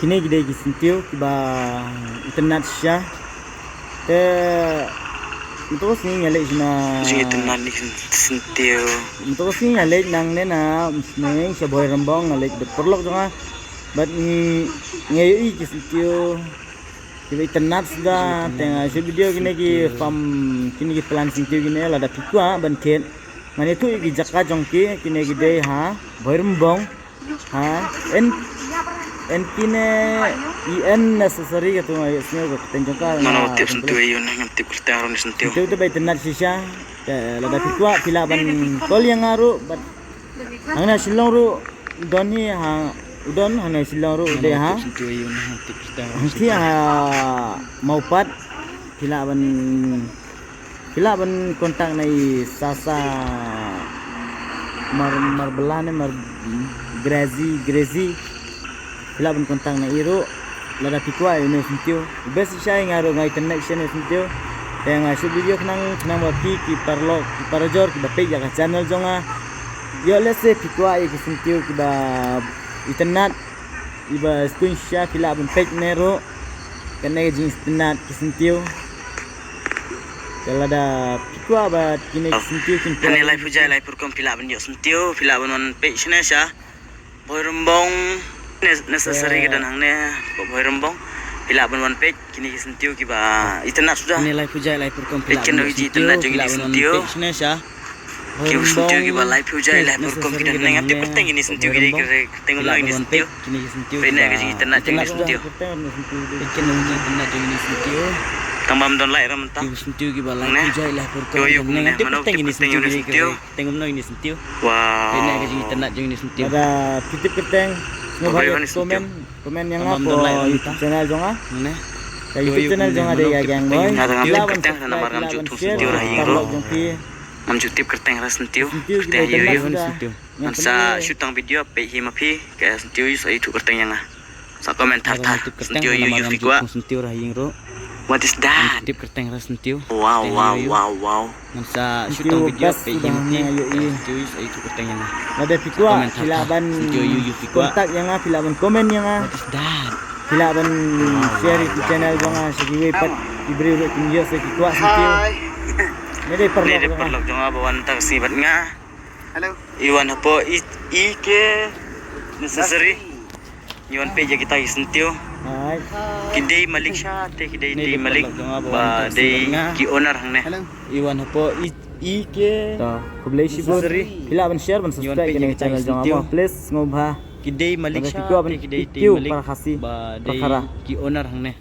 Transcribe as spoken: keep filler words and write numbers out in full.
Kine ki dei ki syntiew kiba itynnad shisha. Te mynta ka sngi nga leit shna. Jing itynnad ni syntiew. Mynta ka sngi nga leit nangne na Umsning sha Bhoirymbong, nga leit bad paralok jong nga. Bad ngi, nga ïohi ki syntiew kiba itynnad suda. Te nga shu video kine ki farm, kine ki plant syntiew kine, lada phi kwah ban thied, ngan ïathuh ïa ki jaka jong ki. Kine ki dei ha Bhoirymbong. Ha, en, en kine, i en necessary ka tu nga ïohsngew ka kyrteng jong ka. Mano tip syntiew ïa u ne, ngam tip kyrteng ruh ni syntiew. Syntiew te ba itynnad shisha. Te lada phi kwah phi lah ban call ïa nga ruh, bad hangne Shillong ruh u don hi ha, u don hangne Shillong ruh u dei ha. Mano tip syntiew ïa u ne, ngam tip kyrteng ruh ni syntiew. Hangthie ha Mawpat phi lah ban Phi lah ban contact na i Sasa Mar, Marbella ne Mar, Grazi, Grazi. Phi lah ban contact na i ruh lada phi kwah ïa une u syntiew. Best shisha, nga ruh nga itynnad shisha une u syntiew. Te nga shu video khnang, khnang ba phi ki paralok, ki parajor kiba peit ïa ka channel jong nga, ïoh lehse phi kwah ïa ki syntiew kiba itynnad, iba skun shisha, phi lah ban peit ne ruh. Kane ka jingitynnad ki syntiew. Te lada phi kwah ba kine ki syntiew kin peit. Kane laiphew jait laiphew rukom phi lah ban ïoh syntiew, phi lah ban wan peit shane sha Bhoirymbong, ne, necessary ka don hangne Bhoirymbong. Phi lah ban wan peit kine ki syntiew kiba itynnad suda. Kane laiphew jait laiphew rukom phi lah ban ïoh syntiew, phi lah ban wan peit shane sha Ki syntiew kiba laiphew jait laiphew rukom ki don hangne, ngam tip kyrteng ine i syntiew, ki dei kyrteng kumno ine i syntiew. Peit ne ka jingitynnad jong ine i syntiew. Tang bym don light ruh mynta. Ki syntiew kiba laiphew jait laiphew rukom ki don hangne, ngam tip kyrteng ine i syntiew, ki dei kyrteng kumno ine i syntiew. Wow. Peit ne ka jingitynnad jong ine i syntiew. Lada phi tip kyrteng, sngewbha ïa comment, comment ïa nga hapoh YouTube channel jong nga. Ka YouTube channel jong nga dei ka Gang Boy. Nga tang ngam tip kyrteng namar ngam ju thung syntiew ra ha ïing ruh. Ngam ju tip kyrteng ra syntiew, kyrteng ïa u. Ngan sa shoot tang video peit hi ma phi, ka syntiew ïa u, sa ïathuh kyrteng ïa nga. Sa comment thar thar, syntiew ïa u phi kwah. What is that? Wow, wow, wow, wow. Ngan sa shoot tang video peit hi ma phi, ka syntiew ïa u, sa ïathuh kyrteng ïa nga. Lada phi kwah phi lah ban contact ïa nga, phi lah ban comment ïa nga. Phi lah ban share ïa ki channel jong nga sha kiwei pat ki briew ruh kin ïoh, sa ki kwah syntiew. Hi. Nga dei paralok jong nga ba wan tang sngewbha bad nga. Hello. I wan hapoh E K Necessary. Ngi wan peit ïa kita ki syntiew. Ki dei malik sha te ki dei, dei malik ba dei ki owner hangne. Hello. I wan hapoh E K. Ta khublei shibun. Phi lah ban share ban subscribe ïa kane ka channel jong nga mo, please, sngewbha. Ki dei malik sha te ki dei, dei malik ba dei ki owner hangne.